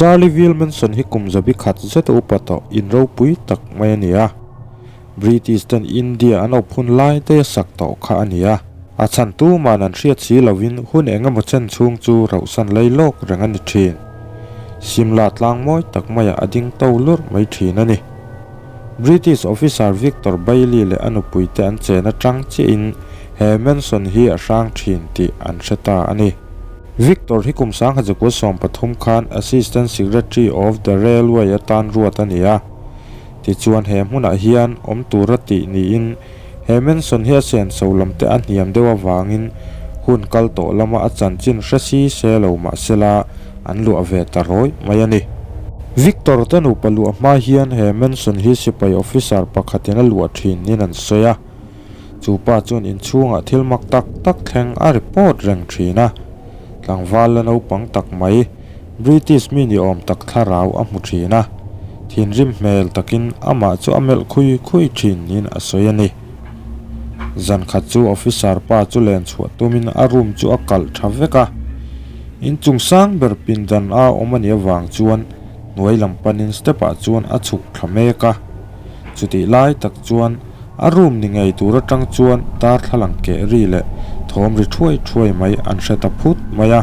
Charlie Wilmanson hi kum zabi khat zeta upa tawh in ropui tak mai a ni a. British ten India an awp hun lai daih a sak tawh kha a ni a. A chhan tuman an hriat si lovin hun eng emaw chen chhung chu rauhsan lei lawk reng a ni thin. Simla tlang mawi tak maiah a ding to lurh mai thin a ni. British officer Victor Bailey leh a nupuite an chen atang chiahin he mansion hi a hrang thin tih an hre ta a ni. Victor hi kum 1913 khan Assistant Secretary of the Railway atan ruat a ni a. Tichuan he hmunah hian awm tura tih niin he mansion hi a senso lam te a hniam deuh avangin hun kal tawh lama a chanchin hre si se lo mahsela an luah ve ta rawih mai a ni. Victor te nupa luah hma hian he mansion hi sipai officer pakhatin a luah thin niin an sawi a. Chu pa chuan inchhungah thil mak tak tak thleng a report reng thin a. Tlangval la naupang tak mai, British mi ni awm tak thlarau a hmu thin a. Thinrim hmel takin amah chu a melh khui khui thin niin a sawi a ni. Zan khat chu officer pa chu len chhuah tumin a room chu a kalh tha vek a. Inchung sang ber pindan a awm a nih avang chuan hnuai lam panin step ah chuan a chhuk thla mek a. Chutih lai tak chuan a room ni ngei tur atang chuan darthlalang keh ri leh thawm ri thuai thuai mai an hre ta phut mai a.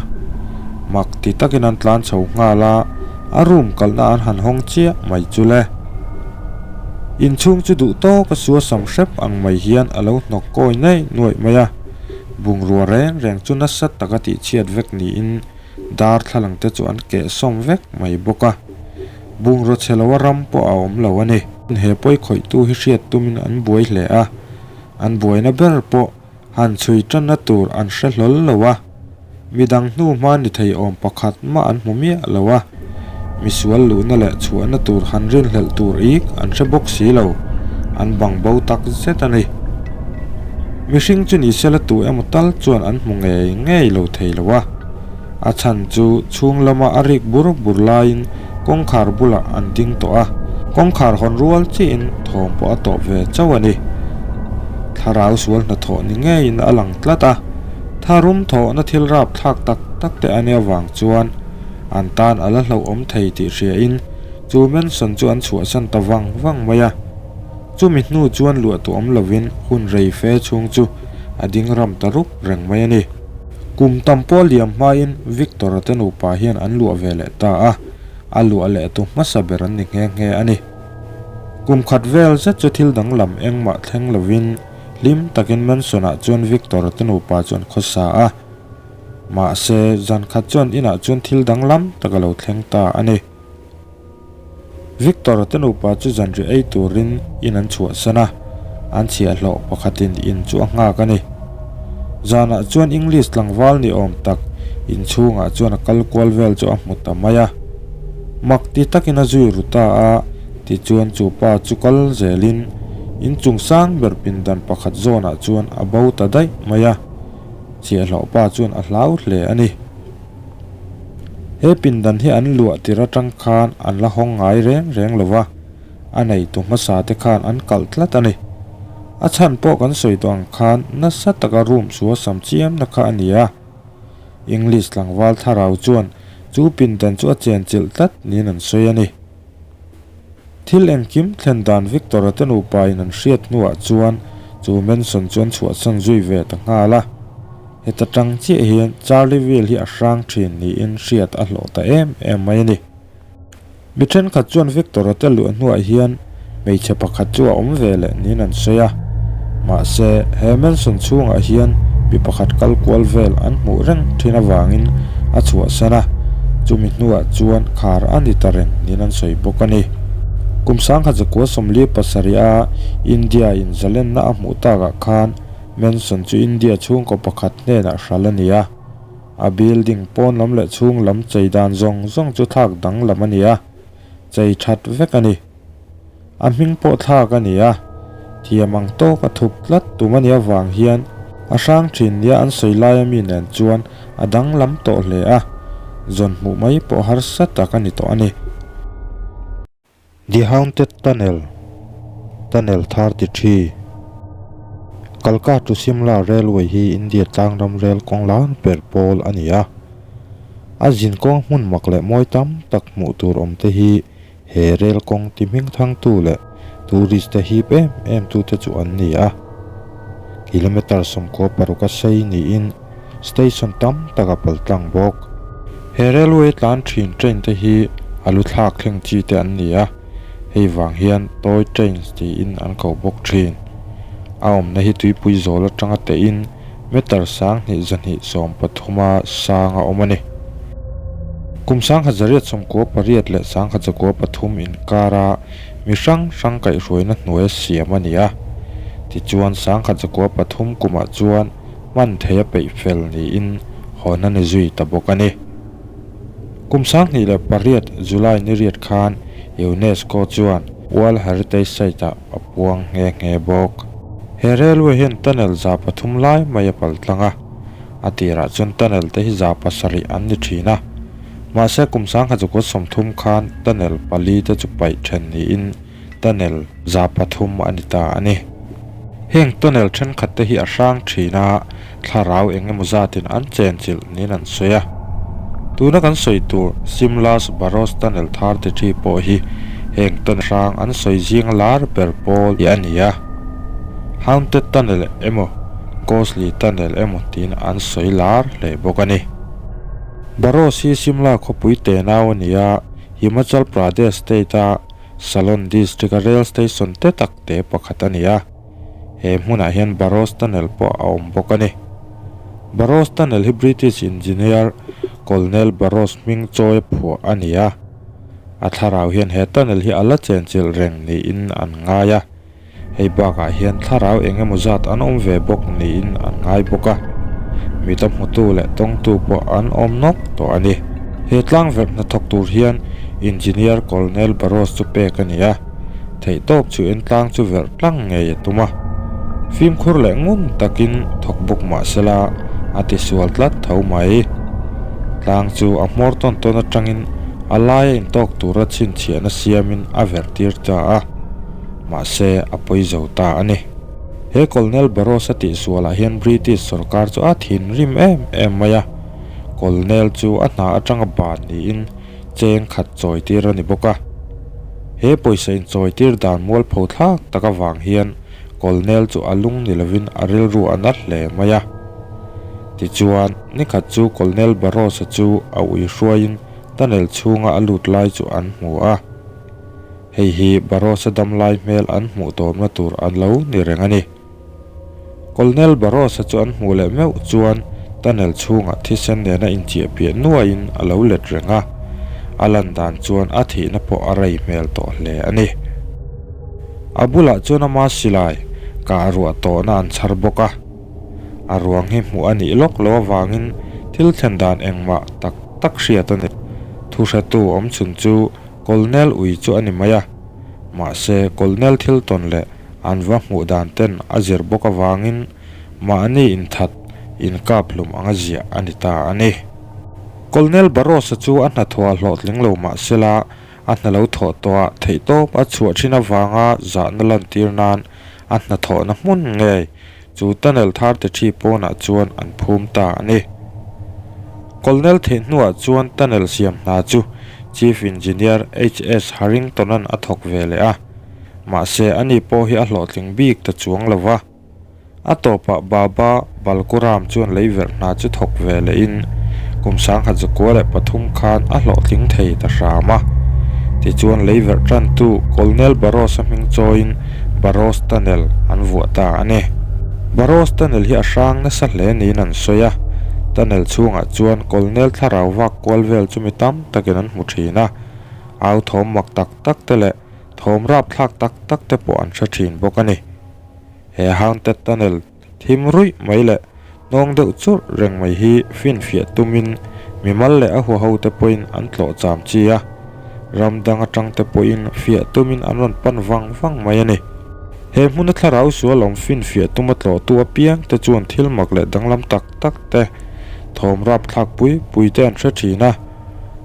Mak ti takin an tlan chho nghal a, a room kalhna an han hawng chiah mai chu le. Inchhung chu duh tawk a sua sam hrep ang mai hian a lo hnawk kawi ngei nuaih mai a. Bungrua reng reng chu nasa taka tihchhiat vek niin darthlalang te chu an keh sawm vek mai bawk a. Bungraw chhe loa ram pawh a awm lo a ni. He pawi khawihtu hi hriat tumin an buai hle a, an buaina ber pawh han chhui tanna tur an hre hlawl lo a. Midang hnu hma ni thei awm pakhat mah an hmu miah lo a, misual luhna leh chhuahna tur han rinhlelh tur ik an hre bawk si lo, an bang bo tak zet a ni. Mihring chu ni sela tu emaw tal chuan an hmu ngei ngei lo thei lo a, a chhan chu chhung lama a rik bur bur laiin kawngkhar bulah an ding tawh a, kawngkhar hawn rual chiahin thawm pawh a tawp ve chauh a ni. Thlarau sual hnathawh ni ngeiin a lang tlat a. Tharum thawhna thil rap thlak tak tak te a nia vang chuan an tan a la hlauhawm thei tih hriain chu mansion chu an chhuahsan ta vang vang mai a. Chumi hnu chuan luah tu awm lovin hun rei fe chhung chu a ding ram ta rup reng mai a ni. Kum tam pawh liam hmain Victor-a te nupa hian an luah ve leh ta a, a luah leh tu hmasa ber an ni nghe nghe a ni. Kum khat vel zet chu thil danglam engmah thleng lovin Hlim takin Manson-ah chuan Victor-a te nupa chu an khawsa a. Mahse, zan khat chuan inah chuan thil danglam tak a lo thleng ta a ni. Victor-a te nupa chu zanriah ei turin in an chhuahsan a, an chhiahhlawh pakhatin in chu a nghak a ni. Zanah chuan English tlangval ni awm tak inchhungah chuan a kal kual vel chu a hmu ta mai a. Mak ti takin a zui ru ta a, tichuan chu pa chu kal zelin inchung sang ber pindan pakhat zawnah chuan a bo ta daih mai a, chhiahhlawh pa chuan a hlau hle a ni. He pindan hi an luah tir atang khan an la hawng ngai reng reng lo va, a neitu hmasa te khan an kalh tlat a ni. A chhan pawh kan sawi tawh ang khan nasa taka room chu a sam chiamna kha a ni a. English tlangval thlarau chuan chu pindan chu a chenchilh tlat niin an sawi a ni. Thil engkim thlen dan Victor-a te nupain an hriat hnuah chuan chu mansion chu an chhuahsan zui ve ta nghal a. Heta tang chiah hian Charlie Will hi a hrang thin niin hriat a hlawh ta em em mai a ni. Mi thenkhat chuan Victor-a te luah hnuah hian hmeichhe pakhat chu a awm ve leh niin an sawi a. Mahse, he mansion chhungah hian mi pakhat kal kual vel an hmuh reng thin avangin a chhuahsan a, chumi hnuah chuan khar a ni ta reng niin an sawi bawk a ni. Kum sangkhat zakua 47 a India in zalenna a hmuh takah khan mansion chu India chhungkaw pakhat hnenah hral a ni a. A building pawn lam leh chhung lam chei dan zawng zawng chu thlak danglam a ni a, chei that vek a ni. A hming pawh thlak a ni a, thiam ang tawk a thup tlat tum a nih avang hian a hrang thin nia an sawi laia mi nen chuan a danglam tawh hle a, zawn hmuh mai pawh harsa tak a ni tawh a ni. The Haunted Tunnel, Tunnel 33, Kalka to Simla Railway hi India tlangram rel kawng lar ber pawl a ni a. A zinkawng hmun mak leh mawi tam tak hmuh tur awm te hi he rel kawng ti hming thangtu leh tourist te hip em em tute chu an ni a. Kilometre 96 a sei niin station tam tak a pal tlang bawk. He railway tlan thin train te hi a lu thlak thleng chi te an ni a, hei vang hian toy trains tiin an ko bawk thin. A awmna hi tuipui zawl atanga tehin Meter 2213 a sang a awm a ni. Kum 1998 leh 1993 inkara mi hrang hrang kaihhruaina hnuaia siam a ni a. Tichuan 1993 kumah chuan hman theia peih fel niin hawn a ni zui ta bawk a ni. Kum 2008 July ni riat khan UNESCO chuan World Heritage Site-ah a puang nghe nghe bawk. He railway hian tunnel 300 lai mai a pal tlang a, a tirah chuan tunnel te hi 700 an ni thin a. Mahse kum 1930 khan tunnel pali te chu paih then niin tunnel 300 a ni ta a ni. Heng tunnel thenkhat te hi a hrang thin a, thlarau eng emaw zatin an chenchilh niin an sawi a. Tuna kan sawi tur Simla's Baros Tunnel 33 pawh hi heng tunnel hrang an sawi zing lar ber pawl hi a ni a. Haunted Tunnel emaw Ghostly Tunnel emaw tiin an sawi lar hle bawk a ni. Baros hi Simla khawpui tenau a ni a, Himachal Pradesh state-a Salon district-a rail station te tak te pakhat a ni a. He hmunah hian Baros Tunnel pawh a awm bawk a ni. Baros Tunnel hi British engineer Colonel Baros hming chawi a phuah a ni a. A thlarau hian he tunnel hi a la chenchilh reng niin an ngai a. Hei bakah hian thlarau eng emaw zat an awm ve bawk niin an ngai bawk a. Mita hmutu leh tawngtu pawh an awm nawk tawh a ni. He tlangverh hnathawk tur hian engineer Colonel Baros chu pek a ni a. Theihtawp chu entlang chu verh tlang ngei a tum a. Fimkhur leh ngun takin thawk bawk mah sela a tisual tlat tho mai. Tlang chu a hmawr tawn tawn atangin a laia intawk tura chhinchhiahna siamin a verh tir ta a. Mahse a pawi zo ta a ni. He Colonel Burrows a tihsualah hian British sorkar chu a thinrim em em mai a. Colonel chu a hna atanga ban niin cheng khat chawi tir a ni bawk a. He pawisa inchawi tir dan mualpho thlak tak avang hian Colonel chu a lung ni lovin a rilru a na hle mai a. Tichuan, nikhat chu Colonel Barrows-a chu a ui hruaiin tunnel chhunga a lut lai chu an hmu a. Hei hi Barrows-a dam lai hmel an hmuh tawmna tur a lo ni reng a ni. Colonel Barrows-a chu an hmuh leh meuh chuan tunnel chhungah thisen nena inchiah piah nuaiin a lo let reng a, a lan dan chuan a thihna pawh a rei hmel tawh hle a ni. A bulah chuan ama silai kah ruah tawhna an chhar bawk a, a ruang hi hmuh a nih lawk loh avangin thil thlen dan engmah tak tak hriat a ni. Thuhretu awmchhun chu Colonel ui chu a ni mai a, mahse Colonel thil tawn leh an va hmuh dan ten a zir bawk avangin mahni inthat inkap hlum anga ziah a ni ta a ni. Colonel Barrows-a chu a hnathawh a hlawhtling lo mahsela a hna lo thawh tawhah theihtawp a chhuah thin avanga zahna lantir nan a hnathawhna hmun ngei chu tunnel thar te thi pawnah chuan an phum ta a ni. Colonel theih hnuah chuan tunnel siam hna chu Chief Engineer HS Harrington-a'n a thawk ve leh a. Mahse, ani pawh hi a hlawhtling bik ta chuang lo va. A tawpah Baba Balkuram chuan leiverh hna chu thawk ve lehin kum 1903 khan a hlawhtling thei ta hram a. Tichuan leiverh tantu Colonel Barrows-a hming chawiin Barrows Tunnel an vuah ta a ni. Barrows Tunnel hi a hrang nasa hle niin an sawi a. Tunnel chhungah chuan Colonel thlarau vak kual vel chu mi tam takin an hmu thin a. Au thawm mak tak tak te leh Thawm rapthlak tak tak te pawh an hre thin bawk a ni. He Haunted Tunnel thim ruih mai leh hnawng deuh churh reng mai hi finfiah tumin mimal leh a huaho te pawhin an tlawh cham chi a, ram dang atang te pawhin fiah tumin an rawn pan vang vang mai a ni. He hmuna thlarau sual awm finfiah tuma tlawhtu apiang te chuan thil mak leh danglam tak tak te thawm rapthlak pui pui te an hre thin a,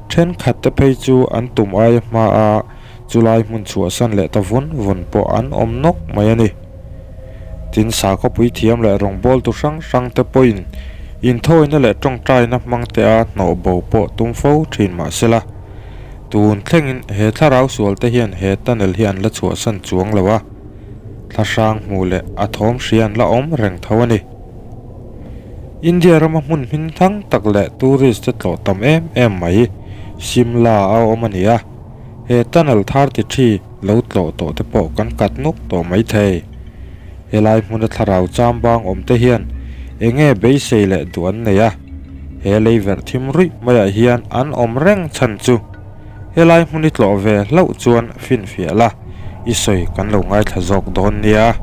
thenkhat te phei chu an tum aia hma a Chulai hmun chhuahsan leh ta vawn vawn pawh an awm nawk mai a ni. Tin, sakawpui thiam leh rawngbawltu hrang hrang te pawhin Inthawina leh tawngtaina hmang te a hnawh bo pawh tum fo thin mah sela, tun thlengin he thlarau sual te hian he tunnel hi an la chhuahsan chuang lo a, thlahrang hmuh leh a thawm hria an la awm reng tho a ni. India rama hmun hming thang tak leh tourist te tlawh tam em em mai Shimla a awm a ni a, he tunnel 33 lo tlawh tawh te pawh kan kat nuk tawh mai thei. Helai hmuna thlarau chambang awm te hian enge beisei leh duh an nei a, he lei verh thim ruih maiah hian an awm reng chhan chu helai hmun i tlawh ve hlauh chuan finfiah la, i sawi kan lo ngaithla zawk dawn nia.